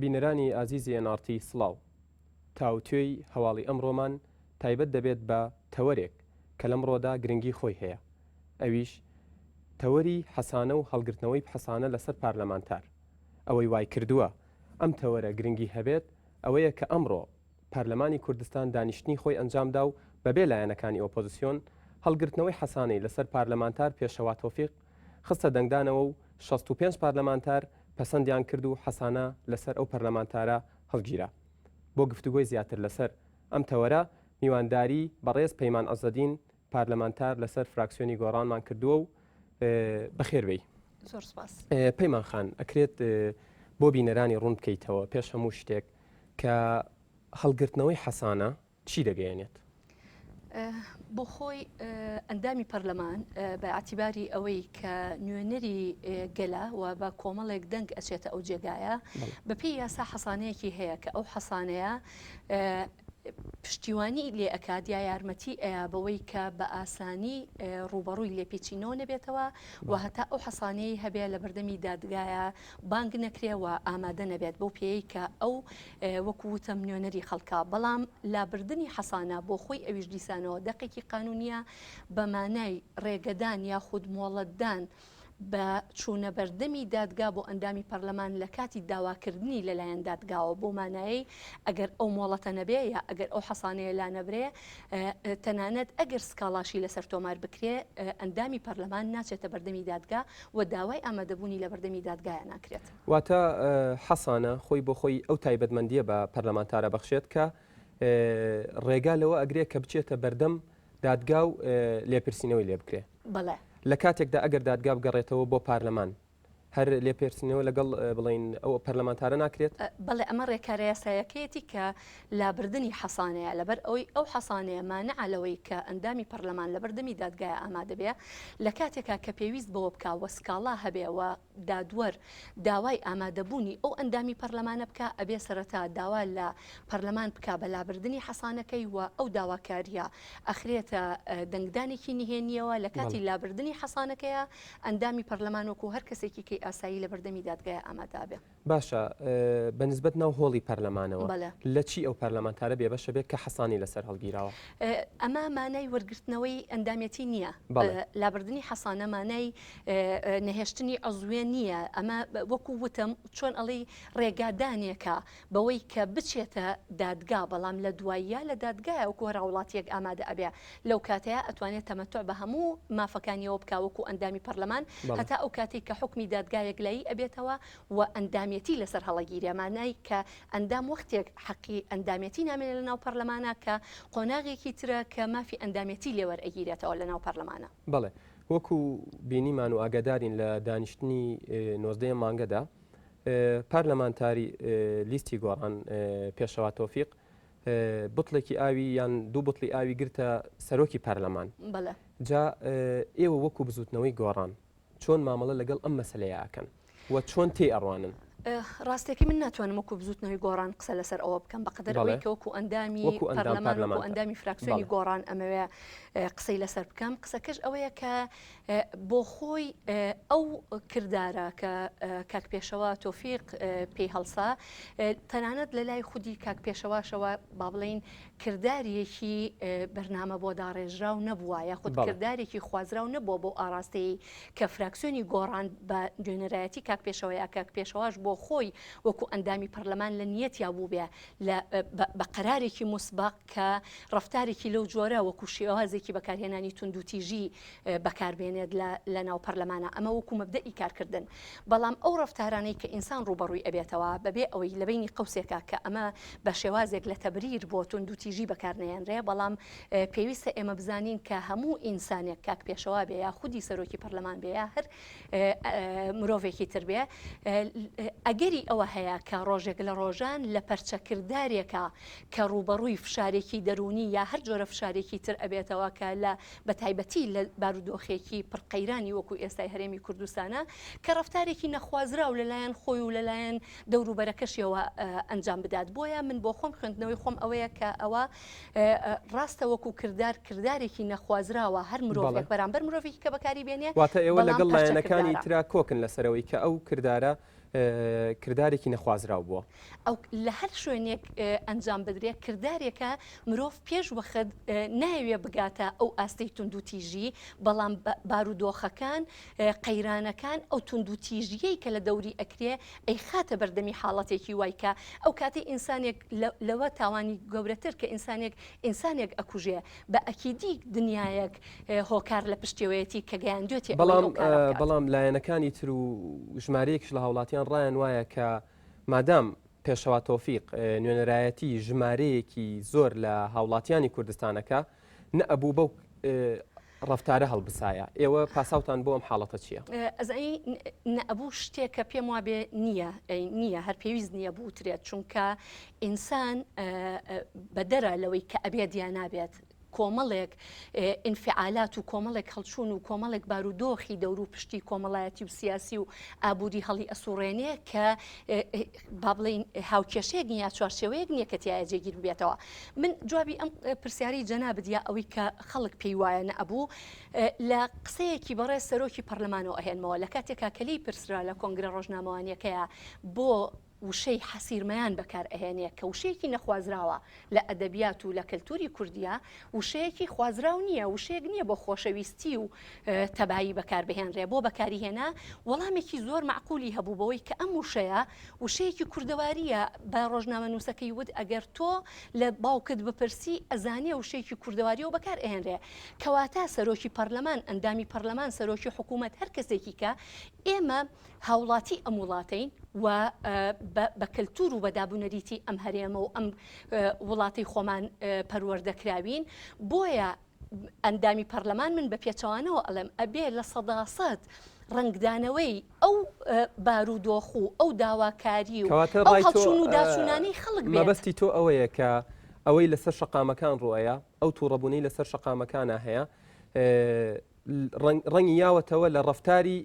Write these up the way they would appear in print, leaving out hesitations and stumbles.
بینەرانی ئازیزی NRT سڵاو. تاوتوێی هەواڵی ئەمڕۆمان تایبەت دەبێت بە تەوەرێک کە لەمڕۆدا گرنگی خۆی هەیە ئەویش تەوەری حەسانە و هەڵگرتنەوەی حەسانە لەسەر پارلەمانتار. ئەوەی وایکردووە ئەم تەوەرە گرنگی هەبێت ئەوەیە کە ئەمڕۆ پەرلەمانی کوردستان دانیشتنی خۆی ئەنجامدا و بەبێ لایەنەکانی ئۆپۆزسیۆن هەڵگرتنەوەی حەسانەی لەسەر پارلەمانتار پێشەوا تۆفیق خستە دەنگدانەوە و 65 پارلەمانتار پەسەندیان کرد و حەسانە لەسەر ئەو پەرلەمانتارە هەڵگیرا. بۆ گفتوگۆی زیاتر لەسەر ئەم تەوەرە میوانداری بەڕێز پەیمان عزەدین پارلەمانتار لەسەر فراکسیۆنی گۆڕانمان کردووە و بەخێر بێی. زۆر سپاس. پەیمان خان ئەکرێت بۆ بینەرانی ڕوون بکەیتەوە پێش هەموو شتێک کە هەڵگرتنەوەی حەسانە چی دەگەیەنێت؟ بۆ خۆی ئەندامی پەرلەمان بە ئەتیباری ئەوەی کە نوێنەری گەلە و بە کۆمەڵێک دەنگ ئەچێتە ئەو جێگایە بەپێی یاسا حەسانەیەکی هەیە کە ئەو حەسانەیە پشتیوانی لێ ئەکات یا یارمەتی ئەیا بەوەی کە بە ئاسانی ڕووبەڕووی لێپێچینەوە نەبێتەوە و هەتا ئەو حەسانەی هەبێ لە بەردەمی دادگایە بانگ نەکرێ و ئامادە نەبێت بەو پێیەی کە ئەو وەکو وتم نوێنەری خەڵکە بەڵام لابردنی حەسانە بۆ خۆی ئەویش دیسانەوە دەقێکی قانونیە بە مانای ڕێگەدان یاخود مۆڵەتدان بە چوونە بەردەمی دادگا بۆ ئەندامی پەرلەمان لە کاتی داواکردنی لەلایەن دادگاوە بەو مانایەی ئەگەر ئەو مۆڵەتە نەبێ یا ئەگەر ئەو حەسانەیە لانەبرێ تەنانەت ئەگەر سکاڵاشی لەسەر تۆمار بکرێ ئەندامی پەرلەمان ناچێتە بەردەمی دادگا و داوای ئامادەبوونی لە بەردەمی دادگایا ناکرێت. واتە حەسانە خۆی بۆ خۆی ئەو تایبەتمەندییە بە پەرلەمانتارە بەخشێت کە ڕێگا لەوە ئەگرێ کە بچێتە بەردەم دادگا و لێپرسینەوەی لێ بکرێ. بەڵێ. لە کاتێکدا ئەگەر دادگا بگەڕێتەوە بۆ پارلەمان هەر لێپێرسینەوە لەگەڵ بڵێین ئەو پەرلەمانتارە ناکرێت؟ بەڵێ ئەمە ڕێکارە یاسایەکەیەتی کە لابردنی حەسانەیە لەبەر ئەوەی ئەو حەسانەیە مانعە لەوەی کە ئەندامی پەرلەمان لەبەردەمی دادگایە ئامادە بێ لە کاتێکا کە پێویست بەوە بکا و سکاڵا هەبێ و دادوەر داوای ئامادەبوونی ئەو ئەندامی پەرلەمانە بکا ئەبێ سەرەتا داوا لە پەرلەمان بکا بە لابردنی حەسانەکەی و ئەو داواکاریە ئەخرێتە دەنگدانێکی نهێنیەوە لە کاتی لابردنی حەسانەکەیە ئەندامی پەرلەمان وەکو هەر کەسێکی کەی ئاسایی لە بەردەمی دادگای ئامادە بێ. باشە بە نسبەت ناو هۆڵی پەرلەمانەوە لە چی ئەو پەرلەمانتارە بێبەشە بێت کە حەسانی لەسەر هەڵگیراوە؟ ئەمە مانای وەرگرتنەوەی ئەندامێتی نییە. لابردنی حەسانە مانای نەهێشتنی عزوێ نییە. ئەمە وەکو وتم چۆن ئەڵێی ڕێگادانێکە بەوەی کە بچێتە دادگا بەڵام لە دواییا لە دادگایە وەکو هەر هاوڵاتیەک ئامادە ئەبێ لەو کاتەیا ئەتوانێ تەمەتوع بە هەموو مافەکانیەوە بکا وەکو ئەندامی پەرلەمان هەتا ئەو کاتەی کە حوکمی دادگا یەکلایی ئەبێتەوە و ئەندامێتی لەسەر هەڵەگیرێ مانای کە ئەندام وەختێک حەقی ئەندامێتی نامێنێ لەناو پەرلەمانا کە قۆناغێکی ترە کە مافی ئەندامێتی لێ وەرئەگیرێتەوە لەناو پەرلەمانا. بەڵێ وەکو بینیمان و ئاگادارین لە دانیشتنی نۆزدەیەم مانگەدا پارلەمانتاری لیستی گۆڕان پێشەوا تۆفیق بتڵێکی ئاوی یان دوو بتڵی ئاوی گرتە سەرۆکی پەرلەمان جا ئێوە وەکو بزوتنەوەی گۆڕان چۆن مامەڵە لەگەڵ ئەم مەسلەیە ئەکەن و چۆن تێی ئەڕوانن؟ ڕاستەکەی من ناتوانم وەکو بزوتنەوەی گۆڕان قسە لەسەر ئەوە بکەم بە قەدەر ئەوەی کە وەکو ئەندامی پەرلەمان وەکو ئەندامی فراکسیۆنی گۆڕان ئەمەوێ قسەی لەسەر بکەم قسەکەش ئەوەیە کە بۆ خۆی ئەو کردارە کە کاک پێشەوا تۆفیق پێی هەڵسا تەنانەت لە لای خودی کاک پێشەواشەوە با بڵێین کرداریەکی بەرنامە بۆ داڕێژراو نەبووە یاخود کردارێکی خوازراو نەبووە بۆ ئاراستەی کە فراکسیۆنی گۆڕان بە نوێنەرایەتی کاک پێشەوە یا کاک پێشەواش بۆ خۆی وەکو ئەندامی پەرلەمان لە نیەتیا بووبێ لە بە قەرارێکی موسبەق کە ڕەفتارێکی لەو جۆرە وەکو شێوازێکی بەکارهێنانی توندوتیژی بەکاربێنێت لە ناو پەرلەمانە ئەمە وەکو مەبدەئی کارکردن بەڵام ئەو ڕەفتارانەی کە ئینسان ڕووبەڕووی ئەبێتەوە بەبێ ئەوەی لە بەینی قەوسێکا کە ئەمە بە شێوازێک لە تەبریر بۆ توندوتیژی بەکارنەیەنرێ بەڵام پێویستە ئێمە بزانین کە هەموو ئینسانێک کاک پێشەوا بێ یا خودی سەرۆکی پەرلەمان بێ یا هەر مرۆڤێکی تر بێ. ئەگەری ئەوە هەیە کە ڕۆژێک لە ڕۆژان لە پەرچەکردارێکا کە ڕووبەڕووی فشارێکی دەروونی یا هەر جۆرە فشارێکی تر ئەبێتەوە کە لە بەتایبەتی لە بارودۆخێکی پڕ قەیرانی وەکو ئێستای هەرێمی کوردستانە کە ڕەفتارێکی نەخوازراو لەلایەن خۆی و لەلایەن دەوروبەرەکەشیەوە ئەنجام بدات. بۆیە من بۆ خۆم خوێندنەوەی خۆم ئەوەیە کە ئەوە ڕاستە وەکو کردار کردارێکی نەخوازراوە هەر مرۆڤێک بەرامبەر مرۆڤێکی کە بەکاری بێنێ واتە ئێوە لەگەڵ لایەنەکانی ترا کۆکن لەسەرەوەی کە ئەو کردارە کردارێکی نەخوازراو بووە. ئەو لە هەر شوێنێک ئەنجام بدرێت کردارێکە مرۆڤ پێش وەخت نایەوێ بگاتە ئەو ئاستەی توندوتیژی بەڵام بارودۆخەکان قەیرانەکان ئەو توندوتیژیەی کە لە دەوری ئەکرێ ئەیخاتە بەردەمی حاڵەتێکی وای کە ئەو کاتەی ئینسانێک لەوە تاوانی گەورەتر کە ئینسانێک ئینسانێک ئەکوژێ بە ئەکیدی دنیایەک هۆکار لە پشتیەوەیەتی کە گەیاندوێتی ئەوەی بەڵام ئەو کارە بکات. بەڵام لایەنەکانی تر و ژمارەیەکیش لە هاوڵاتیان ڕایان وایە کە مادام پێشەوا تۆفیق نوێنەرایەتی ژمارەیەکی زۆر لە هاوڵاتیانی کوردستانەکە نەئەبوو بەو ڕەفتارە هەڵبسایە. ئێوە پاساوتان بۆ ئەم حاڵەتە چییە؟ ئەزانی نەئەبوو شتێکە پێم وابێ نییە نییە هەر پێویست نییە بوترێت چونکە ئینسان بەدەرە لەوەی کە ئەبێت یا نابێت کۆمەڵێک ئینفعالات و کۆمەڵێک هەڵچوون و کۆمەڵێک بارودۆخی دەورو پشتی کۆمەڵایەتی و سیاسی و ئابووری هەڵی ئەسوڕێنێ کە با بڵێین هاوکێشەیەک نییە چوارچێوەیەک نییە کە تیایا جێگیر ببێتەوە. من جوابی ئەم پرسیارەی جەنابت یا ئەوەی کە خەڵک پێی وایە نەئەبوو لە قسەیەکی بەڕێز سەرۆکی پەرلەمانەوە ئەهێنمەوە لە کاتێکا کە لێی پرسرا لە کۆنگرە ڕۆژنامەوانیەکەیا بۆ وشەی حەسیرمەیان بەکار ئەهێنێ کە وشەیەکی نەخوازراوە لە ئەدەبیات و لە کەلتوری کوردیا وشەیەکی خوازراو نییە وشەیەک نییە بۆ خۆشەویستی و تەبایی بەکار بهێنرێ بۆ بەکاری هێنا وەڵامێکی زۆر مەعقولی هەبوو بەوەی کە ئەم وشەیە وشەیەکی کوردەوارییە، بە ڕۆژنامەنووسەکەی وت، ئەگەر تۆ لە باوکت بپرسی ئەزانێ وشەیەکی کوردەوارییە و بەکار ئەهێنرێ. کەواتە سەرۆکی پەرلەمان، ئەندامی پەرلەمان، سەرۆکی حکوومەت، هەر کەسێکی کە ئێمە هاوڵاتی ئەم وڵاتەین و بە کەلتوور و بە دابونەریتی ئەم هەرێمە و ئەم وڵاتەی خۆمان پەروەردە کراوین، بۆیە ئەندامی پەرلەمان من بە پێچەوانەوە ئەڵێم ئەبێ 100% ڕەنگدانەوەی ئەو بارودۆخ و ئەو داواکاری و کەواتە ئەو ڕای تۆ هەڵچوون و داچوونانەی خەڵک بێت. مەبەستی تۆ ئەوەیە کە ئەوەی لەسەر شەقامەکان ڕوئەیا، ئەو توڕەبوونەی لەسەر شەقامەکانا هەیە ڕەنگی یاوەتەوە لە ڕەفتاری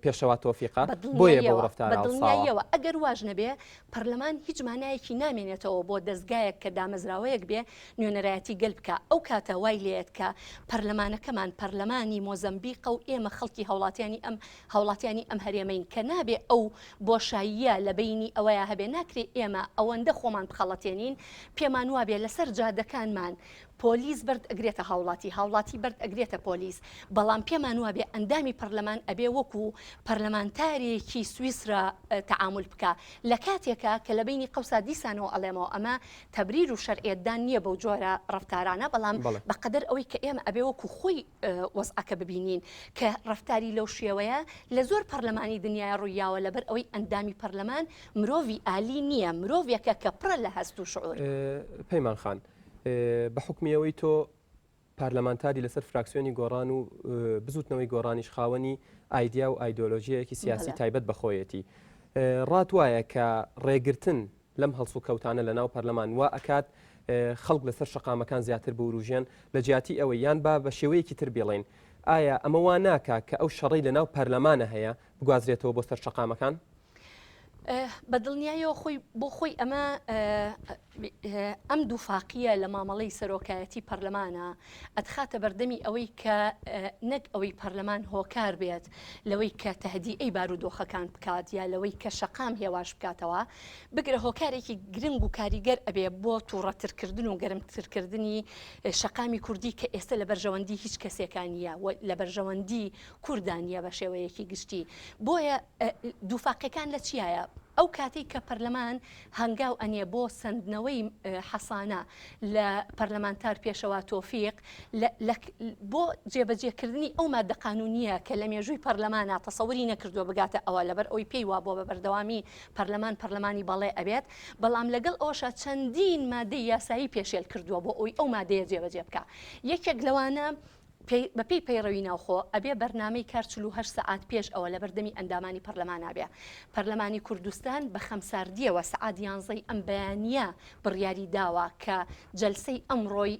پێشەوا تۆفیقە بۆیە بەو ڕەفتارە هەڵساوە. بەدڵنیاییەوە ئەگەر واش نەبێ پەرلەمان هیچ مانایەکی نامێنێتەوە بۆ دەزگایەک کە دامەزراوەیەک بێ نوێنەرایەتی گەل بکا، ئەو کاتە وای لێیەت کە پەرلەمانەکەمان پەرلەمانی مۆزەمبیقە و ئێمە خەڵکی هاوڵاتیانی ئەم هاوڵاتیانی ئەم هەرێمەین کە نابێ ئەو بۆشاییە لە بەینی ئەوەیا هەبێ، ناکرێ ئێمە ئەوەندە خۆمان بخەڵەتێنین پێمان وابێ لەسەر جادەکانمان پۆلیس بەرد ئەگرێتە هاوڵاتی، هاوڵاتی بەرد ئەگرێتە پۆلیس، بەڵام پێمان وابێ ئەندامی پەرلەمان ئەبێ وەکو پەرلەمانتارێکی سویسرا تەعامول بکا لە کاتێکا کە لە بەینی قەوسا دیسانەوە ئەڵێمەوە ئەمە تەبریر و شەرعیەتدان نییە بەو جۆرە ڕەفتارانە بەڵام بە قەدەر ئەوەی کە ئێمە ئەبێ وەکو خۆی وەزعەکە ببینین کە ڕەفتاری لەو شێوەیە لە زۆر پەرلەمانی دنیای ڕوویاوە لەبەر ئەوەی ئەندامی پەرلەمان مرۆڤی ئالی نییە مرۆڤێکە کە پڕە لە هەست و شعور. پەیمان خان بە حوکمی ئەوەی تۆ پارلەمانتاری لەسەر فراکسیۆنی گۆڕان و بزوتنەوەی گۆڕانیش خاوەنی ئایدیا و ئایدۆلۆژیەکی سیاسی تایبەت بە خۆیەتی ڕات وایە کە ڕێگرتن لەم هەڵسوکەوتانە لە ناو پەرلەمان وا ئەکات خەڵک لەسەر شەقامەکان زیاتر بوروژێن لە جیاتی ئەوەی یان با بە شێوەیەکی تر بیڵێین ئایا ئەمە وا ناکا کە ئەو شەڕەی لە ناو پەرلەمانە هەیە بگوازرێتەوە بۆ سەر شەقامەکان؟ بە دڵنیایەوە خۆی بۆ خۆی ئەمە ئەم دووفاقیە لە مامەڵەی سەرۆکایەتی پەرلەمانە ئەتخاتە بەردەمی ئەوەی کە نەک ئەوەی پەرلەمان هۆکار بێت لەوەی کە تەهدیئەی بارودۆخەکان بکات یا لەوەی کە شەقام هێواش بکاتەوە بگرە هۆکارێکی گرنگ و کاریگەر ئەبێ بۆ تووڕەترکردن و گەرمترکردنی شەقامی کوردی کە ئێستا لە بەرژەوەندی هیچ کەسێکان نییە و لە بەرژەوەندی کوردا نییە بە شێوەیەکی گشتی بۆیە دووفاقیەکان لە چیایە؟ ئەو کاتەی کە پەرلەمان هەنگاو ئەنێ بۆ سەندنەوەی حەسانە لە پەرلەمانتار پێشەوا تۆفیق بۆ جێبەجێکردنی ئەو مادە قانونیە کە لە مێژووی پەرلەمانە تەسەوری نەکردووە بگاتە ئەوە لەبەر ئەوی پێی وابووە بە بەردەوامی پەرلەمان پەرلەمانی بەڵێ ئەبێت بەڵام لەگەڵ ئەوشا چەندین مادەی یاسایی پێشێل کردووە بۆ ئەوی ئەو مادەیە جێبەجێ بکە یەکێک لەوانە. بەپێی پەیڕەوی ناوخۆ، ئەبێ بەرنامەی کار 48 سەعات پێش ئەوە لەبەردەمی ئەندامانی پەرلەمانا بێ. پەرلەمانی کوردستان بە خەمساردییەوە سەعات یانزەی ئەم بەیانییە بڕیاری داوە کە جەلسەی ئەمڕۆی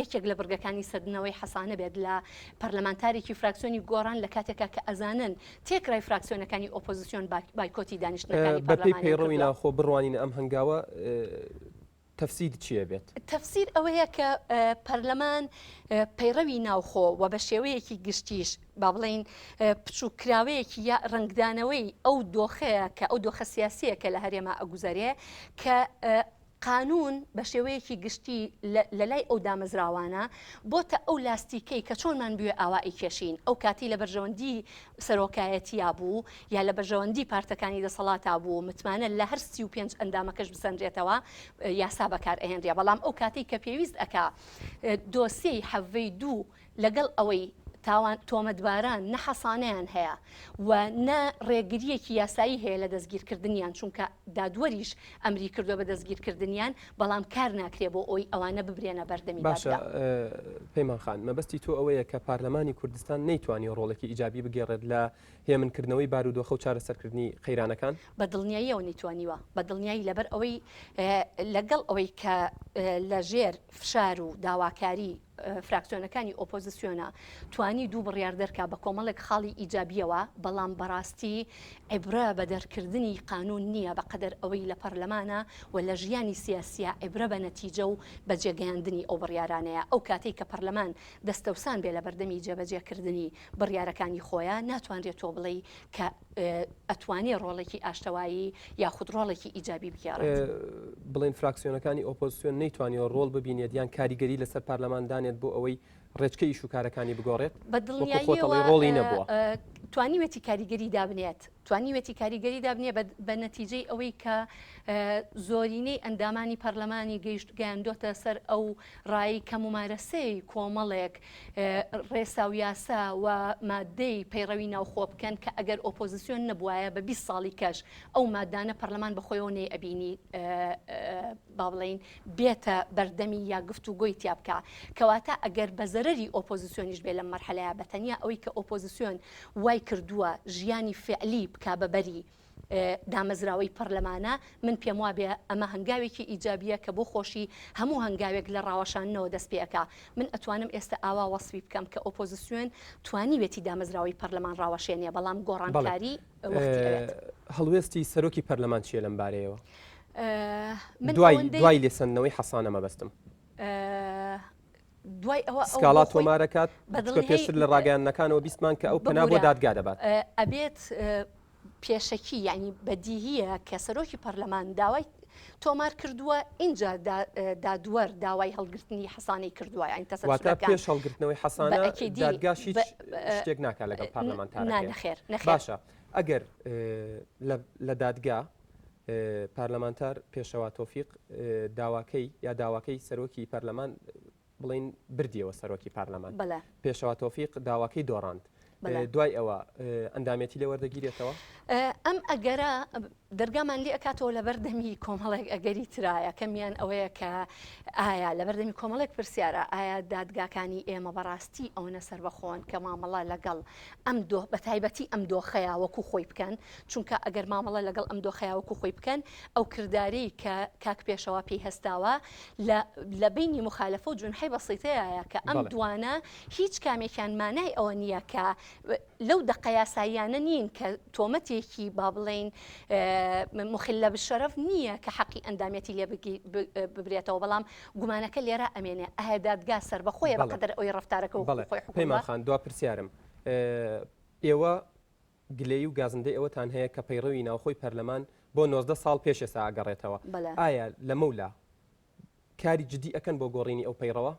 یەکێک لە بڕگەکانی سەندنەوەی حەسانە بێت لە پەرلەمانتارێکی فراکسیۆنی گۆڕان لە کاتێکا کە ئەزانن تێکرای فراکسیۆنەکانی ئۆپۆزیسیۆن بایکۆتی دانیشتنەکانی بەپێی پەرلەمانیان پەیڕەوی کردووە. ناوخۆ بڕوانینە ئەم هەنگاوە تەفسیر چییە بێت؟ تەفسیر ئەوەیە کە پەرلەمان پەیڕەوی ناوخۆ و بە شێوەیەکی گشتیش با بڵێین بچووککراوەیەکی یا ڕەنگدانەوەی ئەو دۆخەیە کە ئەو دۆخە سیاسییە کە لە هەرێما ئەگوزەرێ کە قانوون بە شێوەیەکی گشتی لە لای ئەو دامەزراوانە بۆتە ئەو لاستیکەی کە چۆنمان بوێ ئاوا ئەیکێشین ئەو کاتەی لە بەرژەوەندی سەرۆکایەتیا بوو یا لە بەرژەوەندی پارتەکانی دەسەڵاتا بوو متمانە لە هەر 35 ئەندامەکەش بسەنرێتەوە یاسا بەکار ئەهێنرێ بەڵام ئەو کاتەی کە پێویست ئەکا دۆسیەی حەڤەی دوو لەگەڵ ئەوەی تاوان تۆمەتباران نە حەسانەیان هەیە و نە ڕێگرییەکی یاسایی هەیە لە دەستگیرکردنیان، چونکە دادوەریش ئەمری کردووە بە دەستگیرکردنیان، بەڵام کار ناکرێ بۆ ئەوەی ئەوانە ببرێنە بەردەمی باشە دادگا. پەیمان خان، مەبەستی تۆ ئەوەیە کە پارلەمانی کوردستان نەیتوانیوە ڕۆڵێکی ئیجابی بگێڕێت لە هێمنکردنەوەی بارودۆخە و چارەسەرکردنی قەیرانەکان؟ بە دڵنیاییەوە نەیتوانیوە، بە دڵنیایی لەبەر ئەوەی لەگەڵ ئەوەی کە لەژێر فشار و داواکاری فراکسیۆنەکانی ئۆپۆزسیۆنە توانی دوو بڕیار دەرکا بە کۆمەڵێک خاڵی ئیجابیەوە، بەڵام بەڕاستی عیبرە بە دەرکردنی قانون نییە بە قەدەر ئەوەی لە پەرلەمانە و لە ژیانی سیاسیە عیبرە بە نەتیجە و بە جێگەیاندنی ئەو بڕیارانەیە ئەو کاتەی کە پەرلەمان دەستەوسان بێ لە بەردەمی جێبەجێکردنی بڕیارەکانی خۆیا ناتوانرێت تۆ بڵێی کە ئەتوانێ ڕۆڵێکی ئاشتەوایی یاخود ڕۆڵێکی ئیجابی بگێڕێت. بڵێن فراکسیۆنەکانی ئۆپۆزسیۆن نەیتوانیوە ڕۆڵ ببینێت یان کاریگەری لەسەر پارلەمان دانێت بۆ ئەوەی ڕێچکەی ئیش و کارەکانی بگۆڕێت؟ بە وەکو خۆت دڵنیاییەوە ئەڵێی ڕۆڵی نەبووە. توانیوێتی کاریگەری دابنێت، توانیوێتی کاریگەری دابنێ بە نەتیجەی ئەوەی کە زۆرینەی ئەندامانی پەرلەمانی گەیشت گەیاندۆتە سەر ئەو ڕایەی کە مومارەسەی کۆمەڵێک ڕێسا و یاسا و ماددەی پەیڕەوی ناوخۆ بکەن کە ئەگەر ئۆپۆزسیۆن نەبوایە بە 20 ساڵی کەش ئەو مادانە پەرلەمان بە خۆیەوە نەیئەبینی با بڵێین بێتە بەردەمی یا گفتوگۆی تیا بکا کەواتە ئەگەر بە زەرەری ئۆپۆزسیۆنیش بێ لەم مەرحەلەیە بە تەنیا ئەوەی کە ئۆپۆزسیۆن وای کردووە ژیانی فعلی بکا بە بەری دامەزراوەی پەرلەمانە، من پێم وابێ ئەمە هەنگاوێکی ئیجابیە کە بۆ خۆشی هەموو هەنگاوێک لە ڕاوەشاندنەوە دەست پێ ئەکا. من ئەتوانم ئێستە ئاوا وەسفی بکەم کە ئۆپۆزسیۆن توانیوێتی دامەزراوەی پەرلەمان ڕاوەشێنێ بەڵام بەڵێ. گۆڕانکاری وەختی ئەوێت. هەڵوێستی سەرۆکی پەرلەمان چیە لەم بارەیەوە؟ من دوای ئەوەندەی. دوای لێسەندنەوەی حەسانە مەبەستم. دوای ئەوە ئەو سکاڵا بۆ خۆی تۆمارەکات بە چونکە دڵنیایی پێشتر لە ڕاگەیاندنەکانەوە بیستمان کە ئەو پەنا بۆ ببورە دادگا دەبات. ئەبێت پێشەکی یانی بەدیهیە کە سەرۆکی پەرلەمان داوای تۆمار کردووە ئینجا دادوەر داوای هەڵگرتنی حەسانەی کردووە یانی واتە تەسەلسولەکان پێش هەڵگرتنەوەی بە حەسانە ئەکیدی دادگاش هیچ بە شتێک ناکات لەگەڵ نا پارلەمانتارەکەی. نەخێر نەخێر. باشە ئەگەر لە لە دادگا پارلەمانتار پێشەوا تۆفیق داواکەی یا داواکەی سەرۆکی پەرلەمان بڵێین بردیەوە سەرۆکی پارلەمان بەڵێ. پێشەوا تۆفیق داواکەی دۆڕاند بەڵێ. دوای ئەوە ئەندامێتی لێ وەردەگیرێتەوە؟ ئەم ئەگەرە دەرگامان لێ ئەکاتەوە لەبەر دەمی کۆمەڵێک ئەگەری ترا یەکەمیان ئەوەیە کە ئایا لەبەر دەمی کۆمەڵێک پرسیارە ئایا دادگاکانی ئێمە بەڕاستی ئەوەنە سەربەخۆن کە مامەڵە لەگەڵ ئەم دۆ بە تایبەتی ئەم دۆخەیە وەکو خۆی بکەن چونکە ئەگەر مامەڵە لەگەڵ ئەم دۆخەیە وەکو خۆی بکەن ئەو کردارەی کە کاک پێشەوا پێی هەستاوە لە لە بەینی موخالەفە و جونحەی بەسیتەیایە کە ئەم دوانە هیچ کامێکیان مانای ئەوە نییە کە لەو دەقە یاساییانە نین کە تۆمەتێکی با بڵێین مخلە بالشەرەف نییە کە حەقی ئەندامێتی لێ ببرێتەوە بەڵام گومانەکە لێرە ئەمێنێ ئایا دادگا سەربەخۆیە بە قەدەر ئەوەی ڕەفتارەکە وەکو خۆی حوکم پەیمان خان دوا پرسیارم ئێوە گلەیی و گازندەی ئەوەتان هەیە کە پەیڕەوی ناوخۆی پەرلەمان بۆ 19 ساڵ پێش ئێستا ئەگەڕێتەوە ئایا لەمەولا کاری جدی ئەکەن بۆ گۆڕینی ئەو پەیڕەوە؟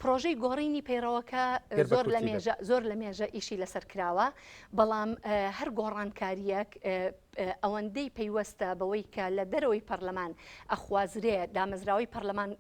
پرۆژەی گۆڕینی پەیڕەوەکە گەر بە زۆر لە کورتی بێت. مێژە زۆر لە مێژە ئیشی لەسەر کراوە، بەڵام هەر گۆڕانکارییەک ئەوەندەی پەیوەستە بەوەی کە لە دەرەوەی پەرلەمان ئەخوازرێ دامەزراوەی پەرلەمان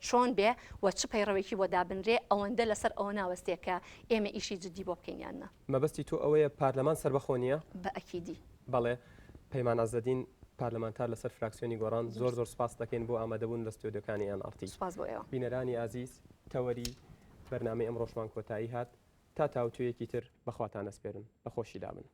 چۆن بێ و چ پەیڕەوێکی بۆ دابنرێ ئەوەندە لەسەر ئەوە ناوەستێ کە ئێمە ئیشی جدی بۆ بکەین یان نا. مەبەستی تۆ ئەوەیە پارلەمان سەربەخۆ نییە؟ بە ئەکیدی. بەڵێ. پەیمان عزەدین، پارلەمانتار لەسەر فراکسیۆنی گۆڕان، زۆر زۆر سوپاست دەکەین بۆ ئامادەبوون لە ستۆدیۆکانی ئێن ئاڕ تی. سوپاس بۆ ئێوە. بینەرانی ئازیز، تەوەری. بەرنامەی ئەمڕۆشمان کۆتایی هات. تا تاوتوێیەکی تر بە خواتان ئەسپێرن. لە خۆشیدا بن.